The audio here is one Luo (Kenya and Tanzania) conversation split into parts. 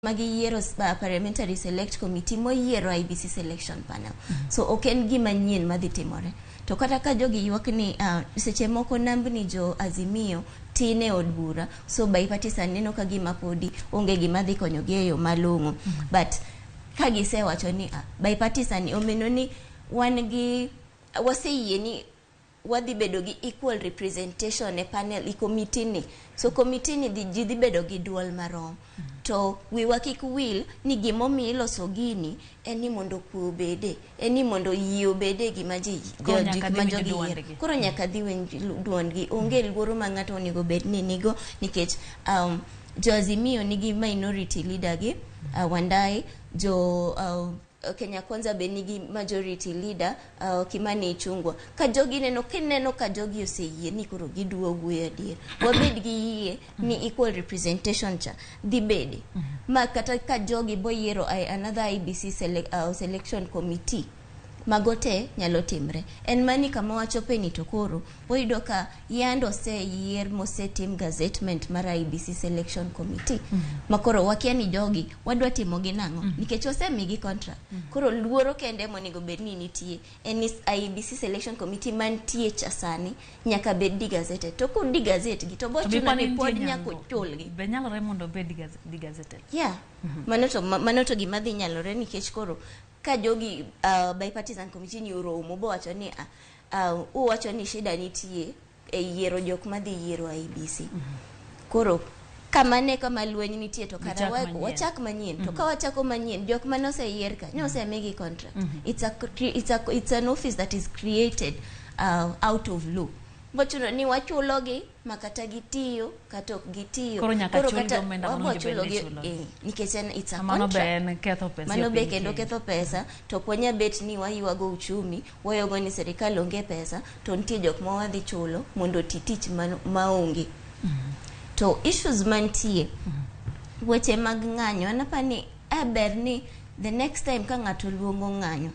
Magiyiero Parliamentary Select Committee moyiero IEBC selection panel. So ok en gima nyien madhi timore. To kata ka jogi ywak ni seche moko nambni jo Azimio tin e od bura, so bipartisan neno ka gima podi onge gima dhi konyogi e yo malong'o. But ka gisewacho ni bipartisan ni omeno ni wan gi waseyie ni wadhi bedo gi equal representation e panel, e committee ni. So committee ni ji dhi bedo gi duol marom. To wiwa kik wil ni gimomiyo iloso gini en ni mondo kwe obede, en ni mondo yie obede gima ji Koro gik nyaka ma dhi winj jogi yiero. duondgi. Koro nyaka dhi winj duondgi. Onge luoro ma ng'ato onego bed ni nigo nikech jo Azimio nigi minority leader gi Wandayi, jo Kenya Kwanza be nigi majority leader Kimani Ichung'wa. Ka jogi neno kineno ka jogi oseyie ni koro gidwa wuoyo adier, wabed gi yie ni equal representation cha dhi bede. Ma kata ka jogi boyiero another IEBC selection committee, mago te nyalo timre. En mani kama wachope ni to koro wayudo ka yando oseyier mosetim gazettement mar IEBC selection committee. Ma koro wakia ni jogi wadwa timo gi nang'o nikech osemigi contract. Koro luoro kende monego bed ni nitie en ni IEBC selection committee mantie cha sani nyaka bed degazetted. To ku degazette gi to To bochuno be ni nitie pod nyaka nyang'o? chulgi. Be nyalore mondo obed degazetted? Yeah. Mano to gima dhi nyalore nikech koro ka jogi bipartisan committee ni oromo bowacho ni uwacho ni shida nitie e yiero jok madhi yiero IEBC. Koro kama ne kama lweny nitie to kara Gichak manyien. Wachak manyien. To ka wachako manyien, jok mane oseyier ka nyosemigi contract. It's an office that is created out of law. Bochuno ni wachulogi ma kata gitiyo kata ok gitiyo. Koro nyaka chulgi kata omenda wabo mowinjo bed ni chulogi, ichulogi. Nikech en it's a Mano be contract. en ketho pesa Mano e be piny kendo Kenya. ketho pesa. To ok wanya bet ni waywago uchumi, waywago ni sirikal onge pesa, to nitie jok ma wadhi chulo mondo oti tich maonge. To issues mantie, weche mag ng'anyo, an apani ber ni the next time ka ng'ato luongo ng'anyo,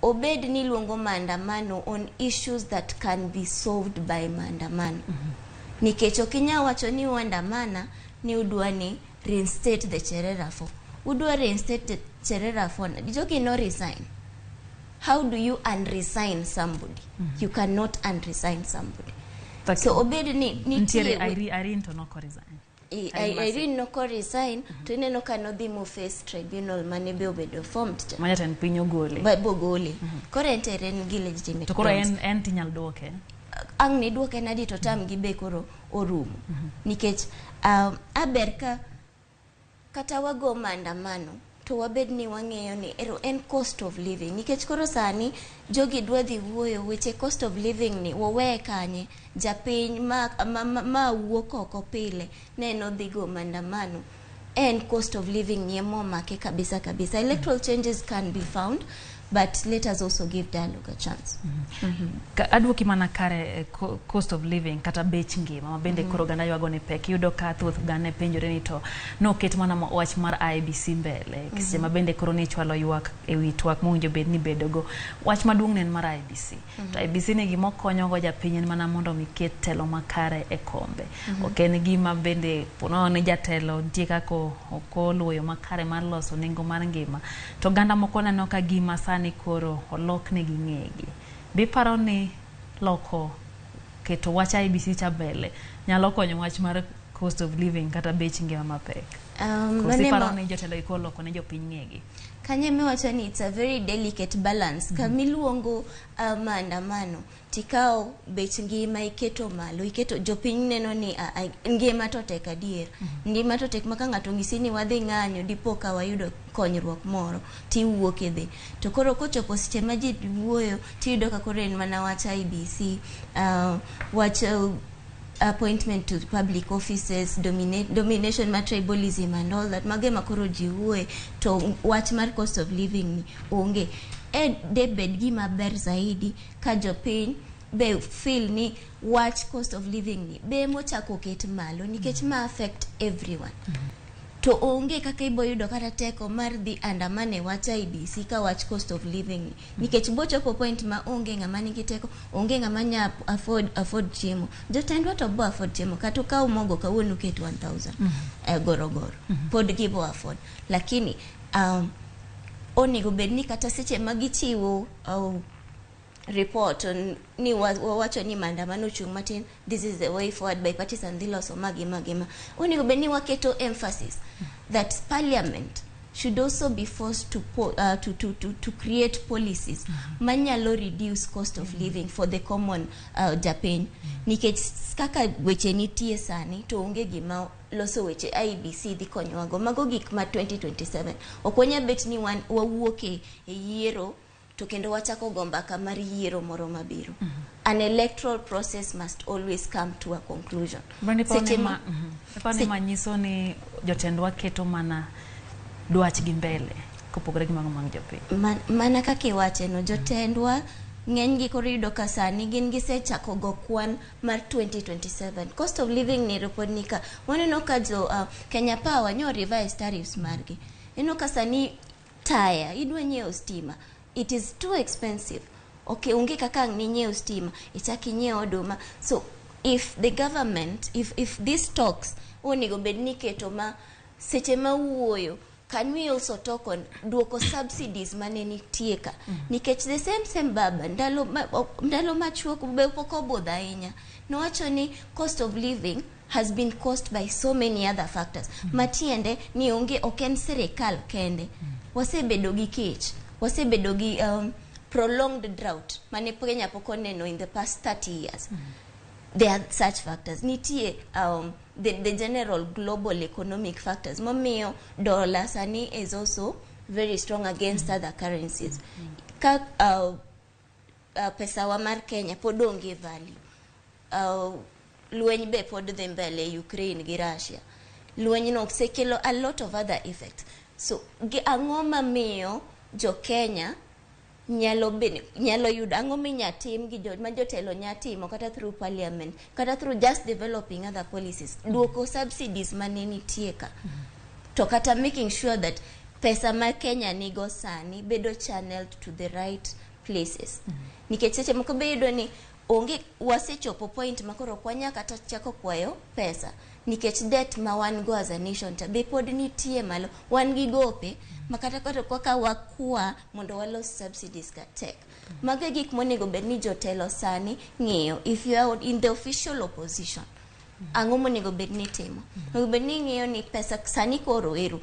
obed ni luongo maandamano on issues that can be solved by maandamano, nikech ok inyal wacho ni uandamana ni udwa ni reinstate the Cherera Four. Udwa reinstate the Cherera Four, jogi no resign. How do you unresign somebody? You cannot unresign somebody. So obed ni nitie Nitiere Irene to noko resign. Irene Masin. Irene noko resign, to ineno ka nodhi mo face tribunal mane be obedo formed cha. Ma jatend piny ogole. Bogole. Koro entiere en gi legitimate To koro grounds. en tinyal duoke. Ang' ne duoke nadi to tam gi be koro orumo, nikech aber ka kata wago maandamano to wabed ni wang'eyo ni ero en cost of living, nikech koro sani jogi dwa dhi wuoyo weche cost of living ni waweye kanye. Japiny ma wuok oko pile neno dhi go maandamano en cost of living ni emomake kabisa kabisa. Electoral changes can be found, but let us also give dialogue a chance. Aduoki mana kare cost of living kata bech ngima ma bende koro oganda ywago ni pek. Iyudo ka thoth oganda ne penjore ni to noket mana wach mar IEBC mbele seche ma bende koro nichwalo ywak ewi twak mowinjo bed ni bedogo. Wach maduong' ne en mar IEBC. To IEBC ni gima okonyogo japiny en mana mondo mi ket telo makare e kombe. Ok en gima bende ponono ni jatelo nitie kaka ok oluwo yo makare mar loso nengo mar ngima. To oganda moko neno ka gima sani koro oloknegi ng'egi. Biparo ni loko keto wach IEBC cha mbele nyalo konyo wach mar cost of living kata bech ngima mapek? Koso iparo ni jotelo gi koro loko ne jopiny ng'egi? Kanyo emiwacho ni it's a very delicate balance. Kamiluongo maandamano tikawo bech ngima iketo malo, iketo jopiny neno ni ngima to tek adier. Ngima to tek ma ka ng'ato onyisi ni wadhi ng'anyo dipo ka wayudo konyruok moro tiwuok idhi. To koro kochopo seche ma ji wuoyo tiyudo ka koro en mana wach IEBC, wach appointment to public offices, domination mar tribalism and all that. Mago ema koro ji wuoye to wach mar cost of living ni onge. E de bed gima ber zaidi ka jopiny be feel ni wach cost of living ni be mochako ket malo nikech ma affect everyone. To onge kaka ibo yudo kata teko mar dhi andamane wach IEBC ka wach cost of living ni. Nikech bochopo point ma onge ng'ama nigi teko, onge ng'ama nya afford chiemo. Jotendwa to bo afford chiemo, kata okaw mogo kawuono oket 1000 gorogoro. Pod gibo afford. Lakini onego bed ni kata seche ma gichiwo report on, ni wawacho ni maandamano ochung' matin, this is the way forward, bipartisan dhi loso ma gi ma gi ma, onego bed ni waketo emphasis that parliament should also be forced to, po, to create policies manyalo reduce cost of living for the common japiny, nikech kaka weche nitie sani to onge gima loso weche IEBC dhi konyowago. Mago gik ma 2027 ok wanyal bet ni wan wawuok e yiero to kendo wachako go mbaka mar yiero moro mabiro. An electoral process must always come to a conclusion. Brenda, Seche ma iparo ni ma nyiso ni jotendwa keto mana dwachgi mbele kopogore gi mago mag jopiny? Mana kaka iwache no, jotendwa ng'eny gi koro iyudo ka sani gin gisechako go kwan mar 2027. Cost of living ni pod nika waneno ka jo Kenya Power nyo revise tariffs margi. Ineno ka sani taya idwa nyiewo stima, it is too expensive. Okay, onge kaka ang' ninyiew stima ichak inyiew oduma. So if the government, if these talks onego bed ni keto ma seche ma wuoyo, can we also talk on duoko subsidies mane nitie ka? Nikech the same baba ndalo machuok be pok obudho ahinya nowacho ni cost of living has been caused by so many other factors, matiende ni onge, ok en sirikal kende. Wasebedo gi kech, wasebedo gi prolonged drought mane Kenya pok oneno in the past 30 years. There are such factors nitie, the general global economic factors momiyo dollar sani is also very strong against other currencies, ka pesa wa mar Kenya pod onge value. Lweny be pod dhi mbele Ukraine gi Russia. Lweny no osekelo a lot of other effects. So gi ang'o mamiyo jo Kenya nyalo bed, nyalo yudo ang'o minya tim gi jo ma jotelo nya timo, kata through parliament, kata through just developing other policies, duoko subsidies mane nitie ka, to kata making sure that pesa ma Kenya nigo sani bedo channeled to the right places? Nikech seche moko be iyudo ni onge, wasechopo point ma koro ok wanya kata chako kwayo pesa nikech debt ma wan go as a nation cha be pod nitie malo. Wan gi gope ma kata koro kaka wakwa mondo walos subsidies ka tek. Mago e gik monego bed ni jotelo sani ng'iyo. If you are in the official opposition, ang'o monego bed ni itimo? Onego bed ni ing'iyo ni pesa sani koro ero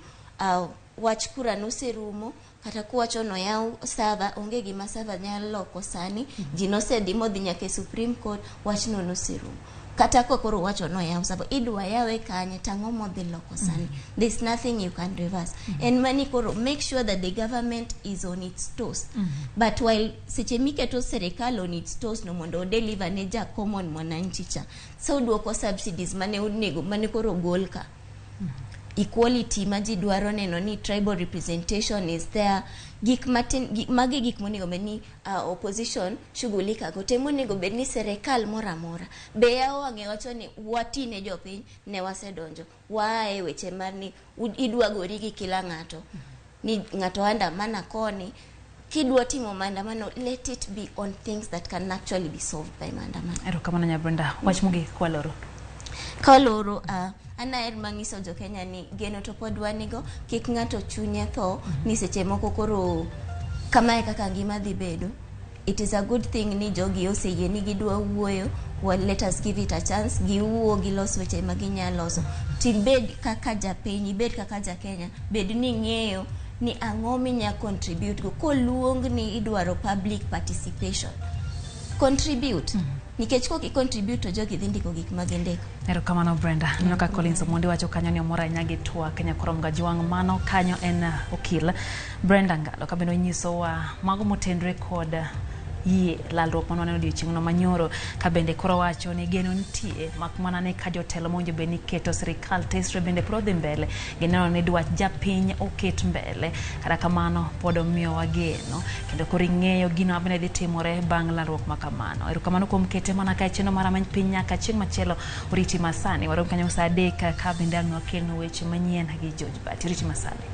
wach kura noserumo, kata kuwacho noyaw server, onge gima server nyalo loko sani. Ji nosedhi modhi nyaka e Supreme Court, wachno noserumo. Kata ka koro wacho noyaw server, idwa yawe kanye tang'o modhi loko sani? There's nothing you can reverse. En mani koro make sure that the government is on its toes. But while seche miketo serikal on its toes no mondo odeliver ne ja common mwananchi cha, so duoko subsidies mane onego mane koro gol ka, equality ma ji dwaro neno ni tribal representation is there, gik matin gik, magi gik monego bed ni opposition shughulika go te, monego bed ni serikal moro amora be yawo wang'e wacho ni wati ne jopiny ne wasedonjo waaye weche mar ni idwa gori gi kila ng'ato ni ng'ato andamana koni. Kidwa timo maandamano, let it be on things that can actually be solved by maandamano. Erokamano, Nyabrenda. Wach mogik kwaloro. Kaloro, an aher manyiso jokenya ni geno to pod wanigo. Kik ng'ato chunye tho ni seche moko koro kamae kaka ngima dhi bedo. It is a good thing ni jogi oseyie ni gidwa wuoyo. Well, let us give it a chance, giwuo, gilos weche ma ginyalo loso. Tibed kaka japiny, ibed kaka jakenya, bed ni ing'eyo ni ang'o minya contribute go koluong ni idwaro public participation. Contribute, nikech kok i contribute to jogi dhi ndiko gik ma gindiko. Erokamano, Brenda. Neno ka Collins Omondi wacho kanyo ni omor ahinya gi twak Nyakorom Gajwang'. Mano kanyo en okil Brenda Ngalo kabende onyisowa mago motenre kod yie lalruok mane waneno odiochieng'no manyoro ka bende koro wacho ni geno nitie mak mana ni ka jotelo mowinjo bed ni keto sirikal tesre bende pod dhi mbele gineno ni dwach japiny oket mbele kata kamano pod omiyowa geno kendo koro ing'eyo gino mabende dhi timore bang' lalruok ma kamano. Erokamano kuom kete mana ka e chenro mar Amany Piny nyaka chieng' machielo oriti masani warom kanyo saa 3 ka bende ang' wakelnu weche manyien gi George Bati. Oriti masani.